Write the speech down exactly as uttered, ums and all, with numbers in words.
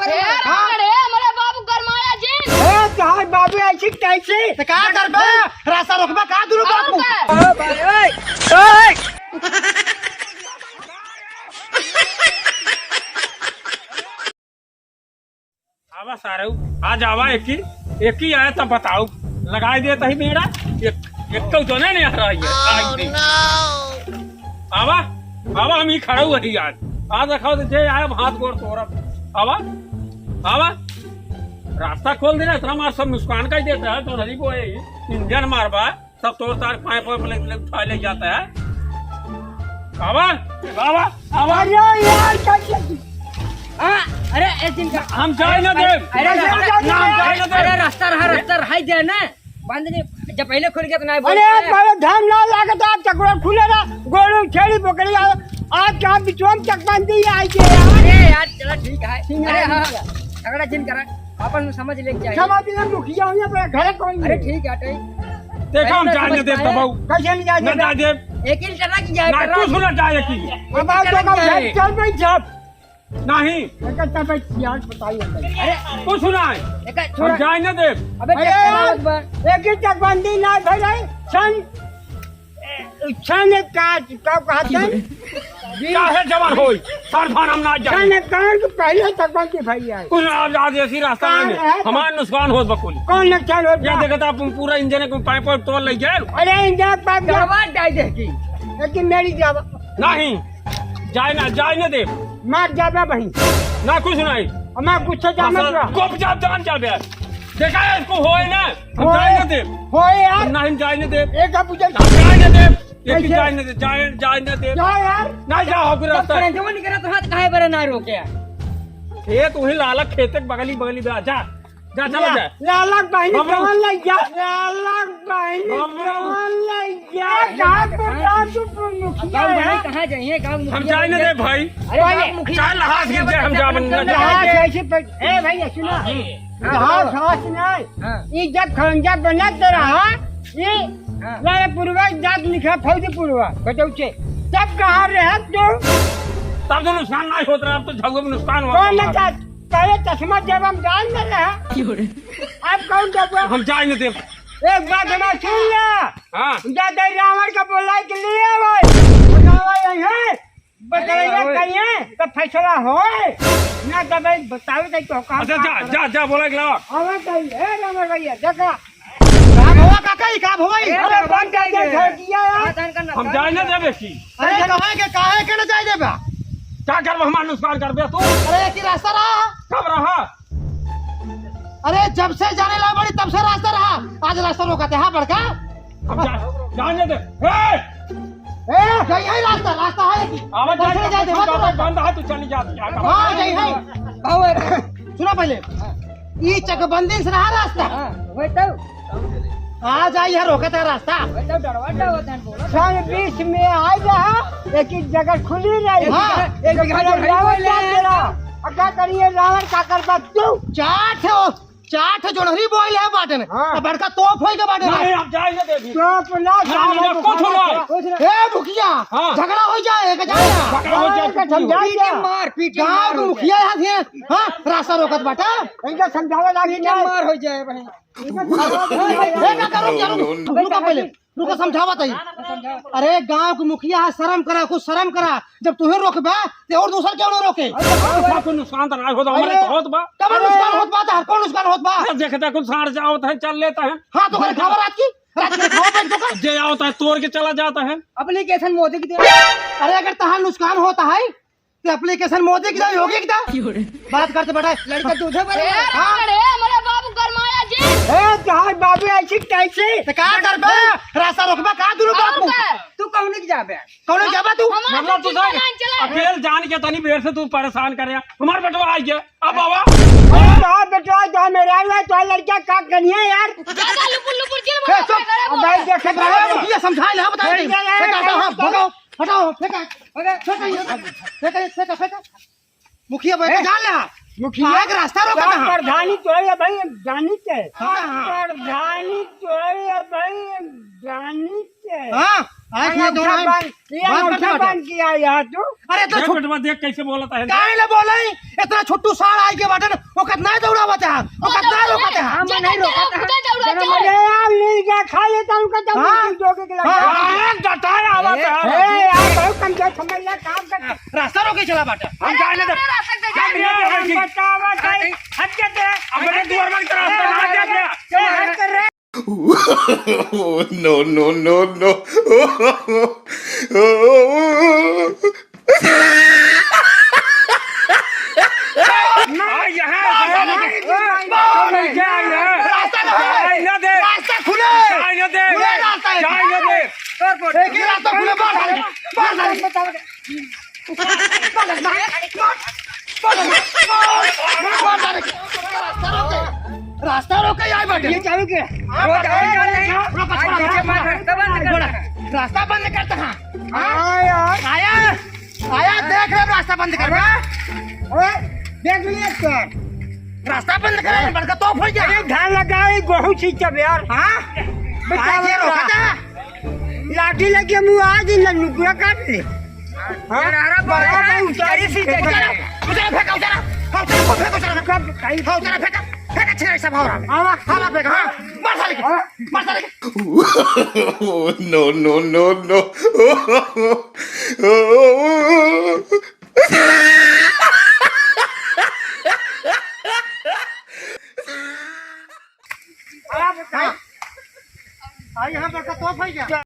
ए, हाँ? अरे, हमरे बाबू गरमाया जी। ए, तोहार बाबू ऐसी कैसे? तो का करबे? रास्ता रोकबे का दुनू और बापू? का? ओ भाई, ओए, ओए। आवा सारे, आज आवा एकी, एकी आए तब बताओ। लगाई देत ही मेरा, एक, एक तो जने नहीं हराई है, आई नहीं। आवा, आवा, हम ही खड़ा हुआ ही आज। आज रखा तो जे आए, हाथ गोड़ तोड़ब। आवा, आवा, रास्ता खोल देना, इतना मार सब नुकसान का ही देता है, तो नहीं वो है, इंजन मारबा। सब तोड़ ताड़ पाए पर ले, ले, उठा ले जाता है। आवा, आवा, आवा। अरे यार, क्या किया तू? हाँ, अरे, ए जिनका हम जाए ना देब। अरे, अरे, रास्ता, ना, हम जाए ना देब। अरे, रास्ता रहा, रास्ता रहा ही दे ना। बंद नहीं, जब पहले खुल गया तो नहीं अरे बोलता यार, है। मारो ध्यान ना लागे तो आप चकवा खुले ना, गोरू छेड़ी पकड़ी आ, आज का बिचवा में चकबंदी आई के यार। अरे यार, चलो ठीक है। ठीक है। अरे हाँ, हाँ, झगड़ा जिन करा, आपस में समझ लेके चाहिए। समझ ले मुखिया हुई, अपने घर कोई अरे नहीं। ठीक है, ठीक। देखा, हम अरे, जाए ना समझ देब पाए। दबाऊ। कैसे नहीं जाए ना देब? जाए देब। एक ही टर्रा की जाए, ना, टर्रा कुछ की। ना जाए की। अब आप एक ही लोग टर्रा की जाए। चल भाई, जब। नहीं। एक टर्रा की यार बताइए। अरे, कुछ ना है। एक हम छोड़ा। जाए ना देब। अबे, अरे क्या यार, बात बा? एक ही चकबंदी ना भरे, सन, सन का, का कहते हैं? काहे जवान होई? सर भान हम ना जाए। सन इक्यावन के पहले चकबंदी भैया है। कुछ ना, आज ऐसी रास्ता कहाँ नहीं है। है? हमार नुकसान होत बकुल। कौन नुकसान होत या बा? देखत आप पूरा इंजन को पाइप वाइप तोड़ ले जाए। अरे इंजन पाइप क्या? दवा डाल दे की। लेकिन मेरी दवा। नहीं, जाए ना, जाए ना दे। मार जाबे बहिन। ना कुछ नहीं। हमार गुस्सा जा मत रहा। चुपचाप जान जाबे। देखा है इसको होए ना, हम होए, जाए ना दे। होए यार। नहीं, हम जाए ना दे। एक अब बुझे। हम जाए ना दे। एक ही कैसे? जाए ना दे, जाए, जाए ना दे। जा यार। ना जा, हो फिर रास्ता। करेंट वो नहीं करा तो हाथ काहे बरे ना रोके यार? खेत वही लालक खेत के बगली, बगली बा, जा। जा, चला ला-, जा। लालक बहिनी बाबू। कौन लग गया? लालक बहिनी बाबू। कौन लग गया? ए, कहाँ पर जा तू, मुखिया गाँव है? बने कहाँ जाइए? गाँव हम मुखिया जाए ना बने। दे भाई। अरे, गाँव मुखिया चाहे लहास गिर जाए, हम जा बने। लहास ऐसे पर, ए भैया, सुनो। हाँ। लहास, लहास नहीं। हाँ। ई जब खंजा बनत रहा, ई हाँ। लारे पुरवा जात लिखा, फौजी पुरवा, बचौचे। तब कहाँ रहे तू? तब तो नुकसान नहीं होत रहा, अब तो झगड़े में नुकसान होत कौन रहा। नचात? पहले चश्मा जब हम डाल में रहा। क्यों रे? अब कौन जब हम जाए न देब। एक बात हमार सुन ले। हाँ। जा दे रावण का बोलाई के लिए आवे। बोलावा यही है। बतलैया अरे, कहिए तो फैसला होए। ना तो भाई बतावे तो, तो काम अच्छा, का जा, करे। जा, जा, बोला के लावा। आवे तो, ए रावण भैया, देखा। का भवा काका, ई का भवा ई? अरे, बंद कर दे, छोड़ दिया यार। हम जाए न देबे की। अरे, कहे के, काहे के न जाए देबा? का करबा, हमार नुकसान करबे तू? अरे, एक ही रास्ता रहा। कब रहा? अरे, जब से जाने ला बड़ी, तब से रास्ता रहा। आज रास्ता रोका थे, हाँ, बड़का? हम जा, जाने दे। ए! ए! यही, यही रास्ता, रास्ता है कि आवाज कैसे जाए, जाए, जाए, जाए, जाए, बंद है, तू चली जा, क्या कर? हाँ, यही है। बाबू, सुना पहले। ई चकबंदी से रहा रास्ता। हाँ, वही तो। आ जाई है, रोकत है रास्ता। वही तो डरवा, डरवा, ध्यान बोलो। सन बीस में आ जा, एक ही जगह खुली रही। हाँ। एक जगह रावण बोले। का तेरा। अब क्या करिए, रावण का करबा तू? चार ठे, चार ठे जोनहरी बोइल है बाटन। हाँ। अब बड़का तोप होई के बाटन। नहीं, हम जाए ना देबी। तोप ना, ना, जाए ना, ना, कुछ ना। कुछ ना। ए, मुखिया, हाँ। झगड़ा हो जाए, एक जाए ना। झगड़ा हो जाए, हाँ, कुछ समझा नहीं। पीटे मार, पीटे गाँव मार के हो मुखिया जाए। यहाँ थे, हाँ, रास्ता रोकत बाटा। इनका समझावे लागी पीटे ना। मार हो जाए भाई। इनका समझावे लागी ना। ए, का करो, करो, रुको पहले। रुको, समझावत है। अरे, गाँव के मुखिया है, शर्म करा, कुछ शर्म करा। जब तुहे रोकबे, ते और दूसर क्यों ना रोके? अरे, कोई नुकसान तो ना होता, हमारे अरे, तो होत बा। कब नुकसान होत बा? तो कौन नुकसान होत बा? अरे, देखते कुछ साँढ़ जावत है, चल लेता है। हाँ, तो कल खावा रात की, रात की खावा बैठ तो का? जे आवता है, तोड़ के चला जाता है। एप्लीकेशन मोदी की दे। अरे, अगर तहार नुकसान होता है, तो एप्लीकेशन मोदी की दे, योगी की दे। क्यों रे? बात करते बैठा है। लड़का दूधे भरे। ए, हाँ। अरे, हमारे बाबू गरमाया जी। ए, तहार बाबू ऐसी कैसे? तो का करबे? रास्ता रोकबा का दुनू और बापू? का? तू कहूँ नहीं जाबे। कौन जाबा तू? हमारा मतलब तू छुट्टी जाए, का लाइन चला। अकेल जान के तनी बेर से तू परेशान करे। हमार बेटवा आ गया। अब आवा। अरे बाप बेटवा, तो मेरा हुआ, तो लड़का का करिए यार। ज्यादा लुपुर लुपुर चिल ए, बोलो, चुप। अपने घरे अब बोलो। भाई देख, ए, भाई, ये समझाए ना, बता दे। ए, ए, ए, फेंका, हटाओ, ए, हाँ, ए, भगाओ, हटाओ, फेंका। फेंका, फेंका, फेंका, फेंका। मुखिया भाई ए, का जान ले। मुखिया का एक रास्ता रोका का था। प्रधानी तो है भाई, जानी के। हाँ, हाँ। प्रधानी तो है भाई, जानी हाँ, आज ये दौरान बात करते बाटे। बांध किया यार तू। अरे तो देख बेटवा, देख कैसे बोलत है। काहे ले बोले? इतना छोटू सार आई के बाटे ना, ओकत ना दौड़ावत है, ओकत ना रोकत है। हम नहीं रोकत है। अरे यार, ले जा, खा लेता हूँ, कहता हूँ, हाँ? जोगे के लगा। हाँ, हाँ, डटाए आवत है। ए, यार, बहुत कम से कम यार, काम कर। रास्ता रोके चला बाटे। हम जाए ना दे। रास्ता दे, जाए ना दे। बतावा, भाई, हट के दे। अपने दुआर में रास्ता ना दे। क्या हट कर रहे? No, no, no, no। आ, यहाँ, रास्ता नहीं। जाए ना दे। रास्ता खुले। जाए ना दे। खुले रास्ता है। जाए ना दे। एक ही रास्ता खुले, बाहर आ, बाहर आ। रास्ता रोके, आई बाटे। ये चालू के? हाँ, रोक, रोक, रोक, रोक, रोक, रोक, रास्ता बंद करता है। हाँ यार। आया, आया, देख रहे, रास्ता बंद कर। अरे, देख लिए सर। रास्ता बंद कर, बड़का तोप हो गया। अरे, धान लगाए, गोहूं छींचब यार। हाँ? बेटा, आए, ये रोकता है। लाठी लेके मुंह आ गई ना, नुकरा काट ले। हाँ? यार, अरे, बड़ा भाई, उतारी सी फेंका। उतारा, फेंका, उतारा। हाँ, उतारा, फेंका, उतारा। कब? हाँ, उतारा, फेंका। फेंका, छेड़ सब हो रहा है। आवा। हाँ, फेंका, हाँ। मार साले के। हाँ। मार साले के। No, no, no, no। हाँ। हाँ, यहाँ पर का तोप है क्या?